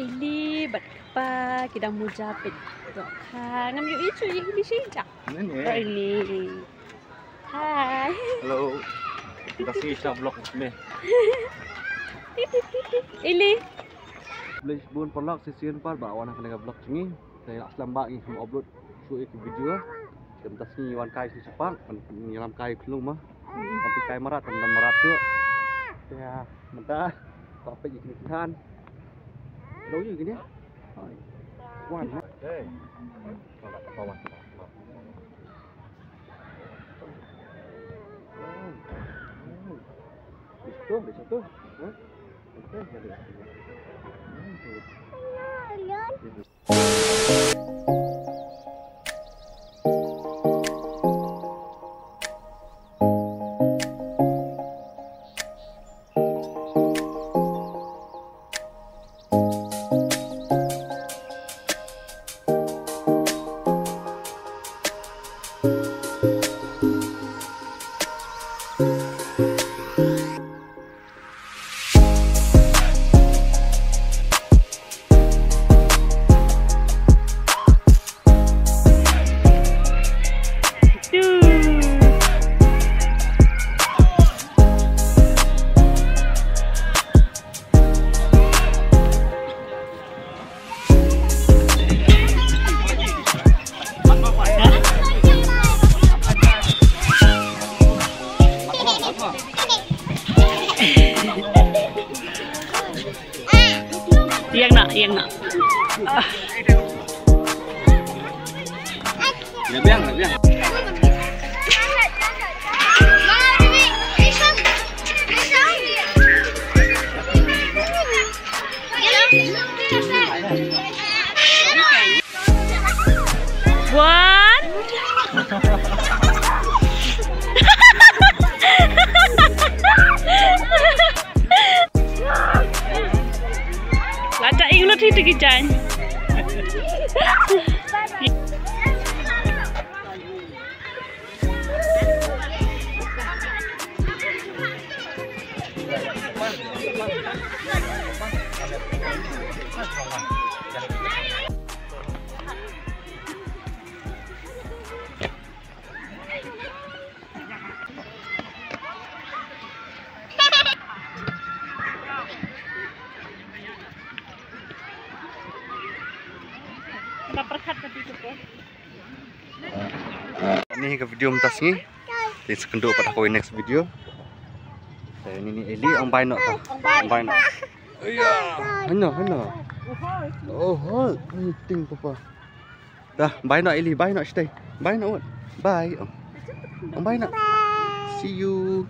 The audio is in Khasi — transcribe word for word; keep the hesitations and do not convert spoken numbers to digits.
Ili bad kpa ki dang muja peit. Ka ngam ïohi shuh ïa ili shi ja. Ini. Ini. Hai. Hello. Kita sini sa vlog ni. Ili. Blei bun paralok shisien pat ba wan ha kane ka vlog jong ngi. Te la slem ba ngi kham upload shuh ïa ki video. Te mynta sngi wan kai shisien pat, ngi lam kai khlung ma. Wan kai marat, wan marat tu. Te mynta ka peit ïa ki than. Lo ïa kine. Wan ma. Hey. Di situ, di situ. Hah? Oke, jadi. Ïeng noh, ïeng noh. Ah. Ïa biang, ïa biang. One. Lada ing lut hi tiki jan. Ka pyrkhat ka dei ka por. Ni ka video mynta sngi. Te sa kynduh pat ha kawei next video. Te ni ni Eli ong bai noh ta. Ong bai noh. Iya. Hano, hano. Oh, hoi. Ni ting papa. Dah, bai noh Eli, bai noh shatei. Bai noh. Bai. Ong bai noh. See you.